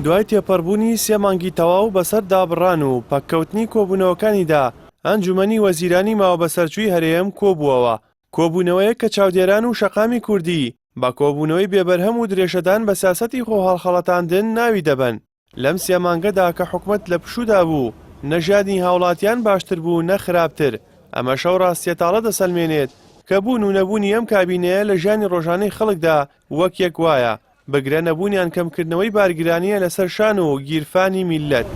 دوای تێپەڕبوونی سێ مانگی تەواو بەسەر دابڕان و پەککەوتنی کۆبوونەوەکانیدا، ئەنجومەنی وەزیرانی ماوەبەسەرچووی هەرێم کۆبووەوە. کۆبوونەوەیەک کە چاودێران و شەقامی کوردی بە کۆبوونەوەی بێبەرهەم و درێژەدان بە سیاسەتی خۆهەڵخەڵەتاندن ناوی دەبەن. لەم سێ مانگەدا کە حکومەت لە پشوودا بوو، نە ژیانی هاوڵاتیان باشتر بوو نە خراپتر، ئەمەش ئەو ڕاستییە تاڵە دەسەلمێنێت کە بوون و نەبوونی ئەم کابینەیە لە ژیانی ڕۆژانەی خەڵکدا وەک یەک وایە، بگرە نەبوونیان کەمکردنەوەی بارگرانییە لەسەر شان و گیرفانی میللەت.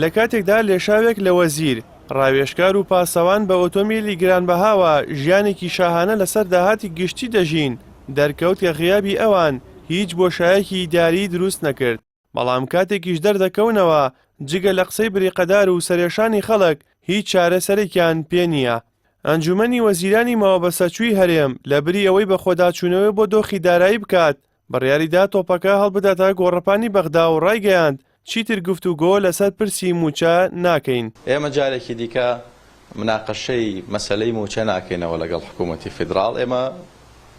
لە کاتێکدا لێشاوێک لە وەزیر، ڕاوێژکار و پاسەوان بە ئۆتۆمیلی گرانبەهاوە ژیانێکی شاهانە لەسەر داهاتی گشتی دەژین، دەرکەوت کە غیابی ئەوان هیچ بۆشایەکی ئیداریی دروست نەکرد. بەڵام کاتێکیش دەردەکەونەوە جگە لە قسەی بریقەدار و سەرێشانی خەڵک هیچ چارەسەرێکیان پێ نییە. ئەنجومەنی وەزیرانی ماوەبەسەرچووی هەرێم لەبری ئەوەی بەخۆداچوونەوە بۆ دۆخی دارایی بکات، بڕیاریدا تۆپەکە هەڵبداتە گۆڕەپانی بەغدا و ڕایگەیاند، چیتر گفتوگۆ لەسەر پرسی مووچە ناکەین. ئێمە جارێکی دیکە مناقەشەی مەسەلەی مووچە ناکەینەوە لەگەڵ حکوومەتی فیدراڵ، ئێمە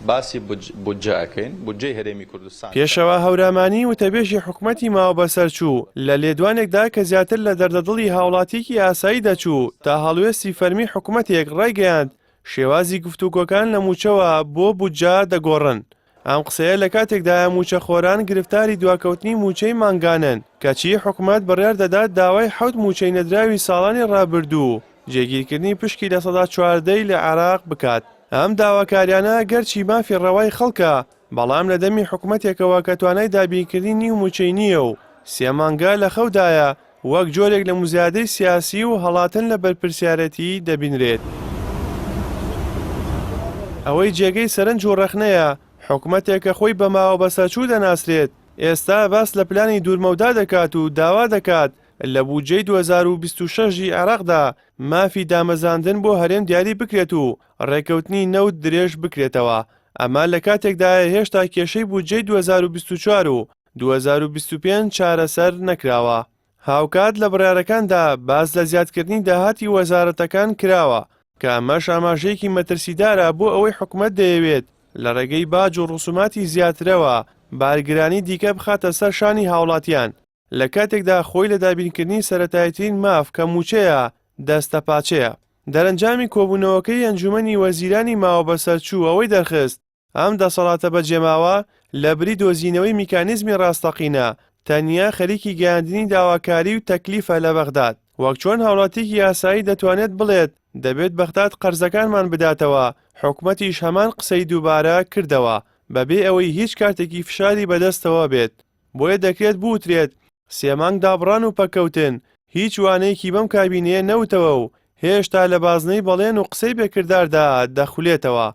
باسی بودجە ئەکەین، بودجەی هەرێمی کوردستان چەندە؟ پێشەوا هەورامانی، وتەبێژی حکومەتی ماوەبەسەرچوو، لە لێدوانێکدا کە زیاتر لە دەردەدڵی هاوڵاتییەکی ئاسایی دەچوو تا هەڵوێستی فەرمی حکومەتێک، ڕایگەیاند، شێوازی گفتوگۆکان لە مووچەوە بۆ بودجە دەگۆڕن. ئەم قسەیە لە کاتێکدایە مووچەخۆران گرفتاری دواکەوتنی مووچەی مانگانەن، کەچی حکومەت بڕیار دەدات داوای حەوت مووچەی نەدراوی ساڵانی ڕابردوو و جێگیرکردنی پشکی 14% ی لە عێراق بکات. ئەم داواکاریانە گەرچی مافی ڕەوای خەڵکە، بەڵام لە دەمی حکومەتێکەوە کە توانای دابینکردنی نیو مووچەی نییە و سێ مانگە لە خەودایە، وەک جۆرێک لە موزایەدەی سیاسی و هەڵاتن لە بەرپرسیارێتی دەبینرێت. ئەوەی جێگەی سەرنج و ڕەخنەیە، حکومەتێک کە خۆی بە ماوەبەسەرچوو دەناسرێت، ئێستا باس لە پلانی دوورمەودا دەکات و داوا دەکات لە بودجەی 2026 ی عێراقدا مافی دامەزراندن بۆ هەرێم دیاری بکرێت و ڕێککەوتنی نەوت درێژ بکرێتەوە. ئەمە لە کاتێکدایە هێشتا کێشەی بودجەی 2024 و 2025 چارەسەر نەکراوە. هاوکات لە بڕیارەکاندا باس لە زیادکردنی داهاتی وەزارەتەکان کراوە، کە ئەمەش ئاماژەیەکی مەترسیدارە بۆ ئەوەی حکومەت دەیەوێت لە ڕێگەی باج و ڕسوماتی زیاترەوە بارگرانی دیکە بخاتە سەر شانی هاوڵاتیان، لە کاتێکدا خۆی لە دابینکردنی سەرەتاییترین ماف کە مووچەیە دەستەپاچەیە. دەرەنجامی کۆبوونەوەکەی ئەنجوومەنی وەزیرانی ماوەبەسەرچوو ئەوەی دەرخست، ئەم دەسەڵاتە بەجێماوە لەبری دۆزینەوەی میکانیزمی ڕاستەقینە، تەنیا خەریکی گەیاندنی داواکاری و تەکلیفە لە بەغداد. وەک چۆن هاوڵاتییەکی ئاسایی دەتوانێت بڵێت دەبێت بەغداد قەرزەکانمان بداتەوە، حکومەتیش هەمان قسەی دووبارە کردەوە، بەبێ ئەوەی هیچ کارتێکی فشاری بەدەستەوە بێت. بۆیە دەکرێت بوترێت سێ مانگ دابڕان و پەککەوتن هیچ وانەیەکی بەم کابینەیە نەوتەوە و هێشتا لە بازنەی بەڵێن و قسەی بێ کرداردا دەخولێتەوە.